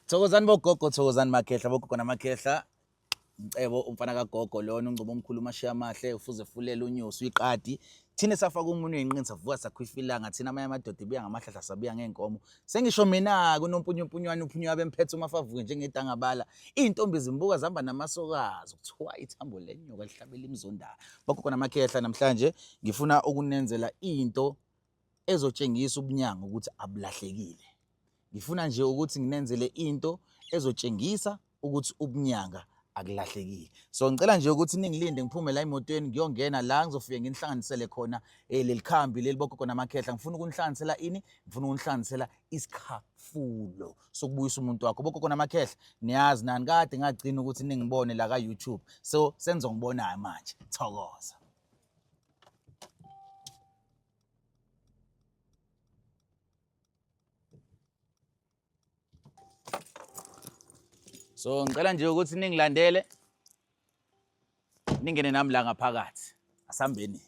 Thokozani bogogo, thokozani makhehla, bogogo namakhehla. Mcebo umfana kagogo lona ungcobo omkhulu umashiya amahle ufuze fulela unyosi uyiqadi. Thina safaka umunwe enqini savuka sakhwifa ilanga thina amanye amadoda ibuya ngamahlahla sabuya ngeenkomo. Sengisho mina-ke unompunyumpunywane uphunywa bemphethe umafavuke njengedangabala. Iy'ntombi zimbuka zihamba namasokazi kuthiwa ithambo lenyoka lihlabela imzondayo. Bogogo namakhehla namhlanje ngifuna ukunenzela into ezotshengisa ubunyanga ukuthi abulahlekile. Ngifuna nje ukuthi nginenzele into ezotshengisa ukuthi ubunyanga akulahlekile. So ngicela nje ukuthi ningilinde ngiphume la emotweni ngiyongena la ngizofike nginihlanganisele khona leli khambi leli bogogo namakhehla. Ngifuna ukunihlanganisela ini? Ngifuna ukunihlanganisela isikhafulo sokubuyisa umuntu wakho. Bogogo namakhehla niyazi nani kade ngagcina ukuthi ningibone la ka-YouTube. So senizongibonayo manje. Thokoza. So ngicela nje ukuthi ningilandele ningene nami la ngaphakathi. Asambeni.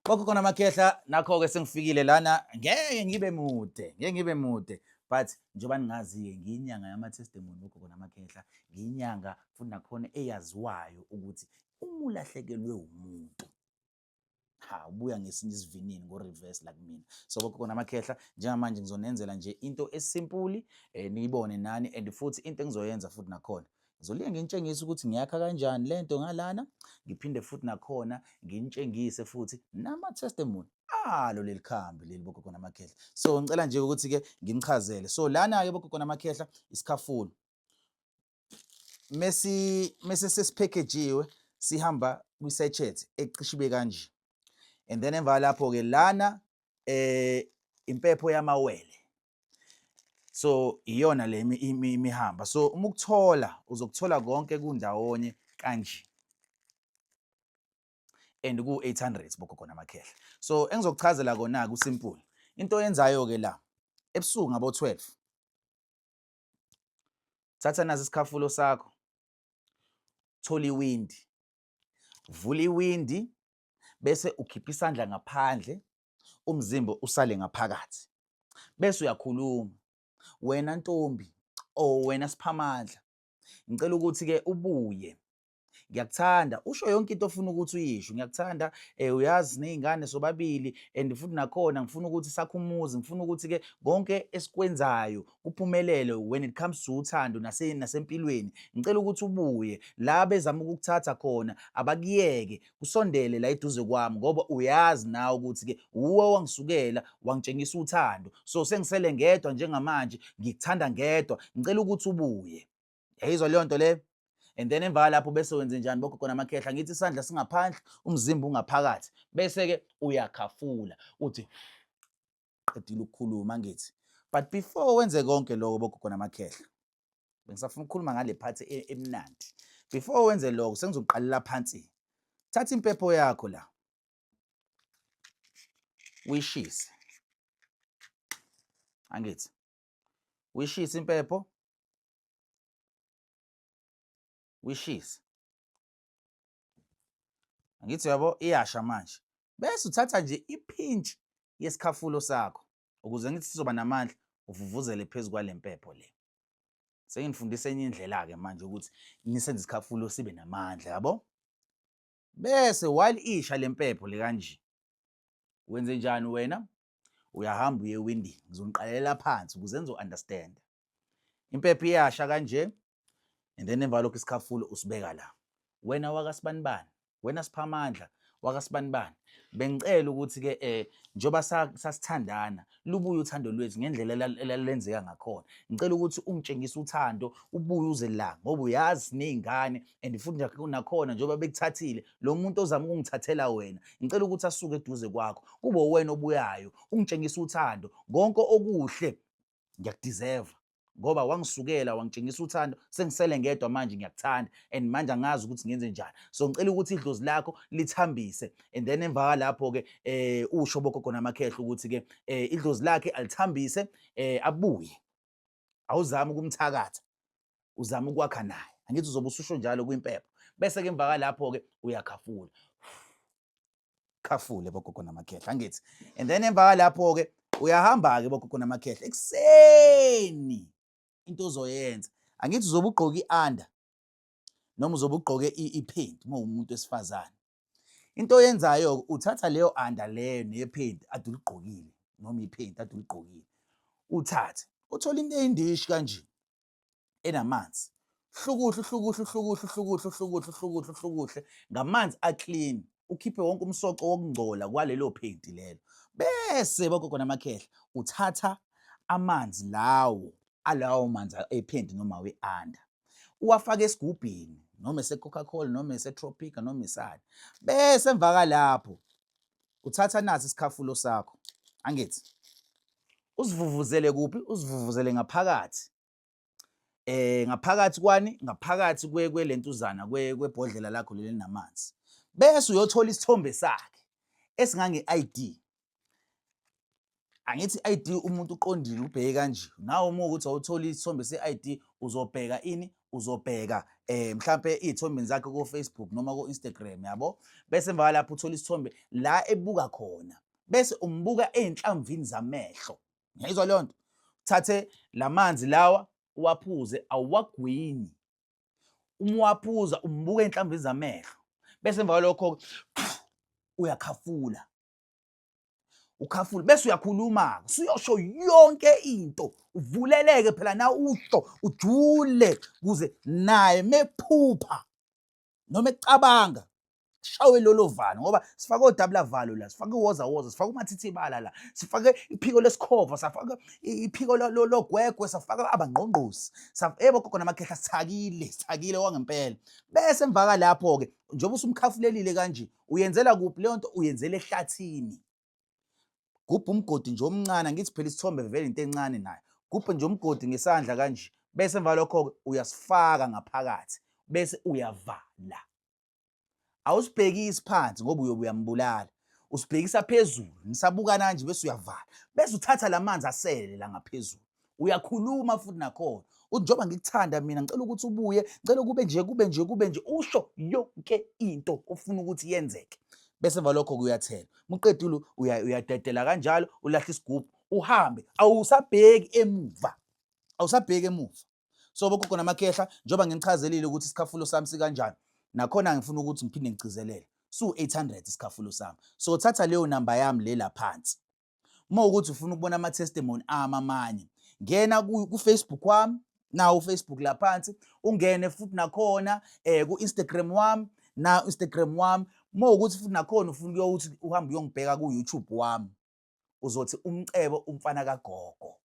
Kokho khona amakhehla nakho-ke sengifikile lana ngeke ngibe mude, ngeke ngibe mude but njengoba ningazi-ke ngiyinyanga yama-testimony bogogo namakhehla, ngiyinyanga futhi nakhona eyaziwayo ukuthi uma ulahlekelwe umuntu ha ubuya ngesinye isivinini ngo-reverse la kumina. So bogogo namakhehla njengamanje ngizonenzela nje into esimpuli niyibone nani and futhi into engizoyenza futhi nakhona ngizoliye nginitshengise ukuthi ngiyakha kanjani lento ngalana, ngiphinde futhi nakhona nginitshengise futhi nama-testimony alo leli khambi leli bogogo namakhehla. So ngicela nje ukuthi-ke nginichazele. So lana-ke bogogo namakhehla isikhafulo mesi mese sesiphekejiwe sihamba kwi-sachet ecishe ibe kanje and then emva lapho-ke lana impepho yamawele. So iyona le imihamba. So uma ukuthola uzokuthola konke kundawonye kanje and ku-800 bogogo namakhehla. So engizokuchazela kona-ke kusimple. Into oyenzayo-ke la ebusuku ngabo-12 thatha nazi isikhafulo sakho, thola iwindi, vula iwindi bese ukhipha isandla ngaphandle, umzimba usale ngaphakathi, bese uyakhuluma wena ntombi or wena siphamandla, ngicela ukuthi-ke ubuye, ngiyakuthanda, usho yonke into ofuna ukuthi uyisho, ngiyakuthanda uyazi ney'ngane sobabili and futhi nakhona ngifuna ukuthi sakhe umuzi, ngifuna ukuthi-ke konke esikwenzayo kuphumelele when it comes to uthando nasempilweni, ngicela ukuthi ubuye la bezama ukukuthatha khona abakuyeke kusondele la eduze kwami ngoba uyazi nawe ukuthi-ke wuwe owangisukela wangitshengisa uthando, so sengisele ngedwa njengamanje ngikuthanda ngedwa, ngicela ukuthi ubuye. Yayizwa leyo nto leyo? And then emva lapho bese wenze njani bogogo namakhehla? Ngithi isandla singaphandle, umzimba ungaphakathi, bese-ke uyakhafula uthi qedile ukukhuluma ngithi. But before wenze konke lokho bogogo namakhehla, bengisafuna ukukhuluma ngale part emnandi. Before wenze lokho sengizoqalela phansi. Thatha impepho yakho la, uyishise. Angithi uyishise impepho, uyishise. Angithi uyabo iyasha manje. Bese uthatha nje ipintshi yesikhafulo sakho ukuze ngithi sizoba namandla, uvuvuzele phezu kwale mpepho le. Senginifundisa enye indlela-ke manje ukuthi nisenze isikhafulo sibe namandla, yabo? Bese while isha le mpepho le kanje, wenze njani wena? Uyahamba uye ewindini, ngizoniqalela phansi ukuze nizo-understand. Impepho iyasha kanje and then emva lokho isikhafulo usibeka la. Wena wakasibanibani, wena siphamandla wakasibanibani, bengicela ukuthi-ke njengoba sasithandana lubuye uthando lwethu ngendlela elalenzeka ngakhona. Ngicela ukuthi ungitshengise uthando ubuye uze la ngoba uyazi siney'ngane and futhi nakhona njengoba bekuthathile lo muntu ozama ukungithathela wena, ngicela ukuthi asuke eduze kwakho kube uwena obuyayo ungitshengise uthando konke okuhle ngiyakudeserve ngoba wangisukela wangitshengisa uthando, sengisele ngedwa manje ngiyakuthanda and manje angazi ukuthi ngenze njani. So ngicela ukuthi idlozi lakho lithambise and then emva kwalapho-ke usho bogogo namakhehla ukuthi-ke idlozi lakhe alithambise abuye. Awuzami ukumthakatha, uzama ukwakha naye. Angithi uzobe ususho njalo kwimpepho. Bese-ke emva kwalapho-ke uyakhafula. Khafule bogogo namakhehla, angithi. And then emva kwalapho-ke uyahamba-ke bogogo namakhehla ekuseni. Into ozoyenza, angithi uzobe ugqoke i-under noma uzobe ugqoke iphenti uma uwumuntu wesifazane. Into oyenzayo-ke uthatha leyo under leyo nephenti ade uligqokile noma iphenti ade uligqokile, uthathe uthole into eyindishi kanje enamanzi, hlukuhle uhlukuhle uhlukuhle uhlukuhle uhlukuhle uhlukuhle uhlukuhle ngamanzi a-clean, ukhiphe wonke umsoco wokungcola kwalelo phenti lelo. Bese bogogo namakhehla uthatha amanzi lawo alawo manzi ephenti noma we-under uwafake esigubhini noma ese-Coca-Cola noma ese-Tropica noma esani. Bese emva kalapho uthatha nasi isikhafulo sakho, angithi usivuvuzele kuphi? Usivuvuzele ngaphakathi ngaphakathi kwani? Ngaphakathi kwelentuzana kwebhodlela lakho leli namanzi. Bese uyothola isithombe sakhe esingange-ID. Angithi i-ID umuntu uqondile ubheke kanje. Nawe uma ukuthi awutholi isithombe se-ID uzobheka ini? Uzobheka mhlampe iy'thombeni zakhe ko-Facebook noma ko-Instagram yabo. Bese emva kwalapho uthola isithombe la ebuka khona. Bese umbuka ey'nhlamvini zamehlo. Ngiyayizwa leyo nto? Uthathe la manzi lawa uwaphuze awuwagwinyi. Uma uwaphuza umbuka ey'nhlamvini zamehlo. Bese emva kwalokho uyakhafula. Ukhafula bese uyakhuluma-ke, usuyosho yonke into, uvuleleke phela na usho ujule kuze naye mephupha noma ecabanga shawe lolo valo ngoba sifake odabula valo la, sifake uwoza woza, sifake umathithibala la, sifake iphiko lesikhova, safaka iphiko logwegwe, safaka abangqongqozi, yebo gogo namakhehla, sithakile, sithakile okwangempela. Bese emva kalapho-ke njengoba usumkhafulelile kanje, uyenzela kuphi leyo nto? Uyenzela ehlathini. Gubha umgodi nje omncane, angithi phela isithombe vele into encane nayo. Gubhe nje umgodi ngesandla kanje, bese emva lokho-ke uyasifaka ngaphakathi, bese uyavala. Awusibhekisi phansi ngoba uyobe uyambulala, usibhekisa phezulu, nisabukana kanje bese uyavala, bese uthatha la manzi asele la ngaphezulu. Uyakhuluma futhi nakhona uthi njengoba ngikuthanda mina ngicela ukuthi ubuye, ngicela kube nje kube nje kube nje, usho yonke into ofuna ukuthi yenzeke. Bese emva lokho kuyathela. Muqedile uyadedela kanjalo, ulahla isigubhu uhambe, awusabheki emuva, awusabheki emuva. So bogogo namakhehla, njengoba nginichazelile ukuthi isikhafulo sami sikanjani, nakhona ngifuna ukuthi ngiphinde ngigcizelele, siwu-800 isikhafulo sami. So thatha leyo namba yami le la phansi. Uma ukuthi ufuna ukubona ama-testimony ami amanye, ngena ku-Facebook wami, nawo uFacebook la phansi, ungene futhi nakhona ku-Instagram wami, na Instagram wami. Uma ukuthi futhi nakhona ufuna ukuyokuthi uhambe uyongibheka ku-YouTube wami, uzothi Umcebo umfana kagogo.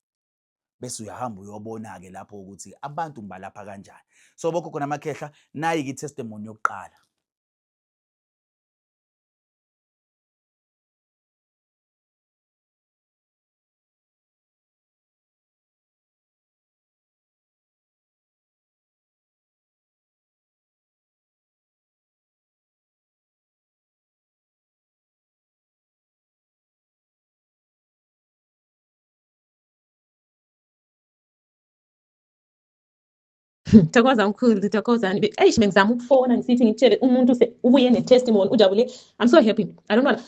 Bese uyahamba uyobona-ke lapho ukuthi abantu ngibalapha kanjani. So bogogo namakhehla, nayi-ke i-testimony yokuqala. Thokoza mkhulu, thokozani. Eish, bengizama ukufona ngisithi ngitshele umuntu ubuye ne-testimony ujabule. I'm so happy. I don't know.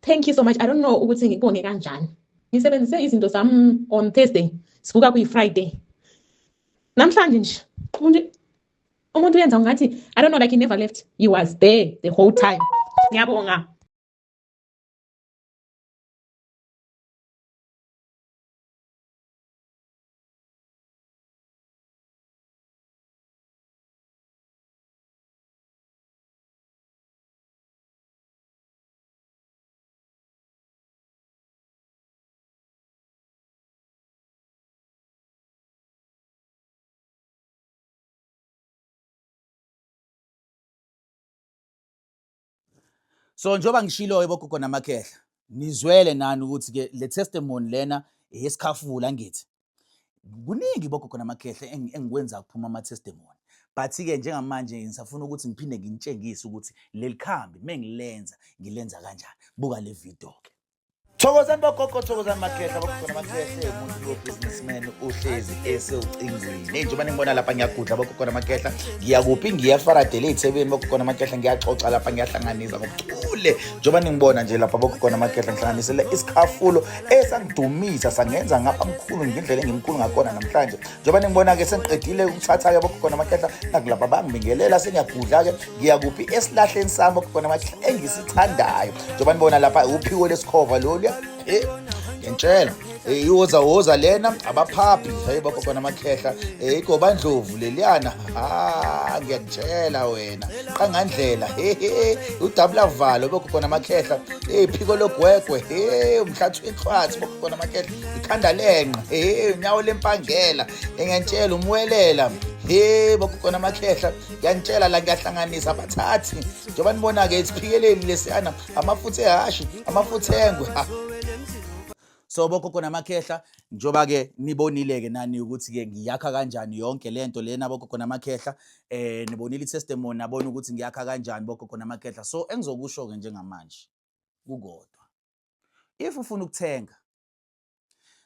Thank you so much. I don't know ukuthi ngikubonge kanjani. Ngisebenzise izinto zami on Thursday. Sivuka kuyi-Friday. Namhlanje nje umuntu uyenza ngathi I don't know, like he never left. He was there the whole time. Ngiyabonga. So njengoba ngishilo-ke bogogo namakhehla, nizwele nani ukuthi-ke le testimony lena eyesikhafula angithi. Kuningi bogogo namakhehla engikwenza kuphuma ama-testimony. But-ke njengamanje ngisafuna ukuthi ngiphinde nginitshengise ukuthi leli khambi mengilenza ngilenza kanjani. Buka le video-ke. Thokozani bogogo, thokozani makhehla, bogogo namakhehla, umuntu lo businessman uhlezi esewucingweni. Hey, njengoba ningibona lapha ngiyagudla bogogo namakhehla, ngiya kuphi? Ngiya eFaradele eThekwini bogogo namakhehla, ngiyaxoxa lapha ngiyahlanganisa ngobuchule. Njengoba ningibona nje lapha bogogo namakhehla ngihlanganisele isikhafulo esangidumisa sangenza ngapha mkhulu ngendlela engimkhulu ngakhona namhlanje. Njengoba ningibona-ke sengiqedile ukuthatha-ke bogogo namakhehla, nakulapha bangibingelela sengiyagudla-ke ngiya kuphi? Esilahleni sami bogogo namakhehla engisithandayo. Njengoba nibona lapha uphiko lesikhova loluya, ngiyantshela iwoza woza lena abaphaphi, hayi bogogo namakhehla, igobandlovu leliyana, ha ngiyakutshela wena qangandlela, hehe udabula valo bogogo namakhehla, iphiko logwegwe, he umhlathi wenhlwathi bogogo namakhehla, ikhanda lenqe, he unyawo lempangela, ngiyantshela umwelela, he bogogo namakhehla, ngiyantshela la ngiyahlanganisa abathathi. Njengoba nibona-ke isiphikeleli lesiyana, amafutha ehashi, amafutha engwe. So bogogo namakhehla, njengoba-ke nibonile-ke nani ukuthi-ke ngiyakha kanjani yonke lento lena bogogo namakhehla, nibonile i-testimony, nabona ukuthi ngiyakha kanjani bogogo namakhehla. So engizokusho-ke njengamanje kukodwa, if ufuna ukuthenga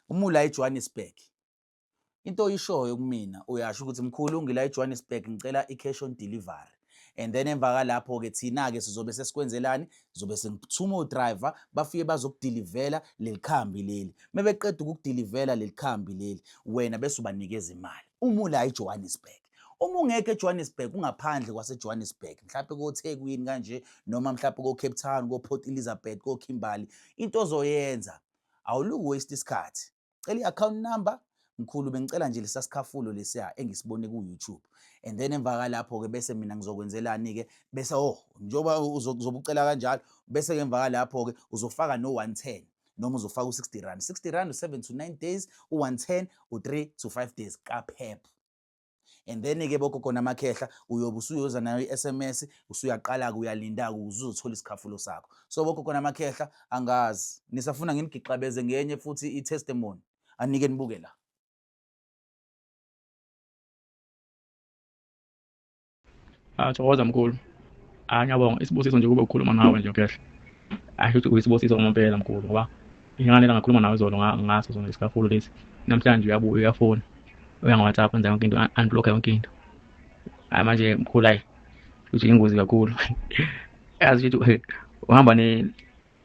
uma ula eJohannesburg, into oyishoyo kumina uyasho ukuthi mkhulu ngila eJohannesburg ngicela i-cash on delivery, and then emva kalapho-ke thina-ke sizobe sesikwenzelani, sizobe sengithuma o-driver bafike bazokudilivela leli khambi leli. Mebeqeda ukukudilivela leli khambi leli, wena bese ubanikeza imali uma ula eJohannesburg. Uma ungekho eJohannesburg, ungaphandle kwaseJohannesburg, mhlawumbe koThekwini kanje, noma mhlawumbe ko-Cape Town, ko-Port Elizabeth, ko-Kimberley, into ozoyenza awuluku waste isikhathi, cela i-account number, mkhulu bengicela nje lesa sikhafulo lesiya engisibone ku-YouTube, and then emva kalapho-ke bese mina ngizokwenzelani-ke, bese oh njengoba uzobe ucela kanjalo, bese-ke emva kalapho-ke uzofaka no-110 noma uzofaka u-60 rand. 60 rand u-7 to 9 days, u-110 u-3 to 5 days kaPep. And then-ke bogogo namakhehla, uyobe usuyoza nayo i-SMS, usuyaqala-ke uyalinda-ke ukuze uzothola isikhafulo sakho. So bogogo namakhehla, angazi nisafuna nginigixabeze ngenye futhi i-testimony, anike nibuke la. Ah, thokoza mkhulu. Ah, ngiyabonga isibusiso nje kube ukukhuluma nawe nje ngehle. Asho ukuthi uyisibusiso ngempela mkhulu, ngoba ingane la ngakhuluma nawe izolo ngaso sona isikakhulu lesi. Namhlanje uyabuya uyafona. Uya ngo-WhatsApp wenza yonke into, unblock yonke into. Hayi manje mkhulu, hayi uthi ingozi kakhulu. Yazi ukuthi uhamba ne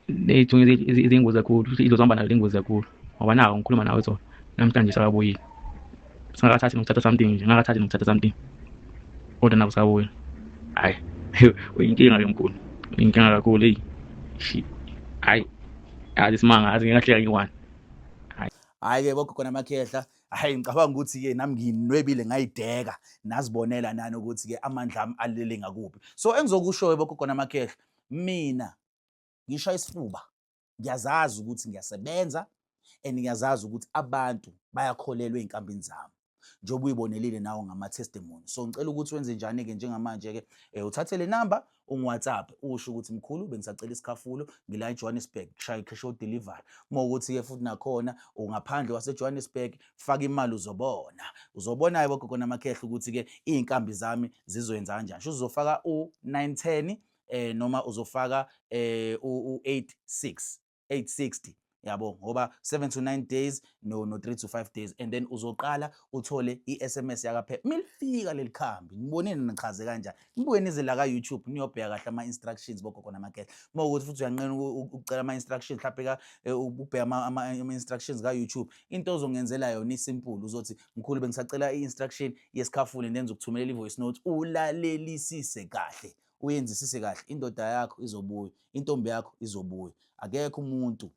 ney'thunywa iziyingozi kakhulu, futhi izohamba nayo ingozi kakhulu, ngoba nawo ngikhuluma nawe izolo namhlanje sakabuyile, singakathathi nokuthatha something nje, ngakathathi nokuthatha something, kodwa nabo sabuya. Hhayi uyinkinga ke mkhulu, uyinkinga kakhulu. Eyi hhayi yazi isimanga, yazi ngingahleka ngiyi-one. Hhayi-ke bogogo namakhehla, hhayi ngicabanga ukuthi-ke nami nginwebile ngayideka, nazibonela nani ukuthi-ke amandla ami alele ngakuphi. So engizokusho-ke bogogo namakhehla, mina ngishaya isifuba, ngiyazazi ukuthi ngiyasebenza and ngiyazazi ukuthi abantu bayakholelwa ey'nkambini zami, njengoba uyibonelile nawe ngama-testimony. So ngicela ukuthi wenze njani-ke njengamanje-ke, uthathe le namba ungi-WhatsApp usho ukuthi mkhulu bengisacela isikhafulo ngila eJohannesburg, kushaya i-cash on delivery. Uma ukuthi-ke futhi nakhona ungaphandle waseJohannesburg, faka imali uzobona, uzobona-ke bogogo namakhehla ukuthi-ke iy'nkambi zami zizoyenza kanjani. Sho uzofaka u-910 noma uzofaka u-86 860, yabo, ngoba 7 to 9 days no 3 to 5 days, and then uzoqala uthole i-SMS yakaphela milifika leli khambi. Ngibonile nichaze kanjani, nibuye nize la ka-YouTube niyobheka kahle ama-instructions bogogo namakhehla. Uma ukuthi futhi uyanqena ukucela ama-instructions, mhlawumbe ubheka ama-instructions ka-YouTube, into ozongenzela yona isimple, uzothi mkhulu bengisacela i-instruction yesikhafule, and then ngizokuthumelela i-voice note, ulalelisise kahle, uyenzisise kahle, indoda yakho izobuya, intombi yakho izobuya. Akekho umuntu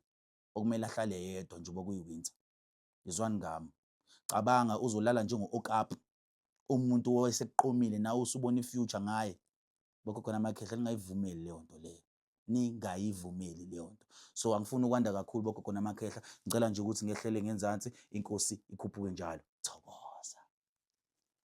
okumele ahlale yedwa njengoba kuyi-winter. Izwani ngami, cabanga uzolala njengo-okapi, umuntu owayesekuqomile nawe usubona i-future ngaye. Bogogo namakhehla, ningayivumeli leyo nto leyo, ningayivumeli leyo nto. So angifuni ukwanda kakhulu bogogo namakhehla, ngicela nje ukuthi ngehlele ngenzansi, inkosi ikhuphuke njalo. Thokoza.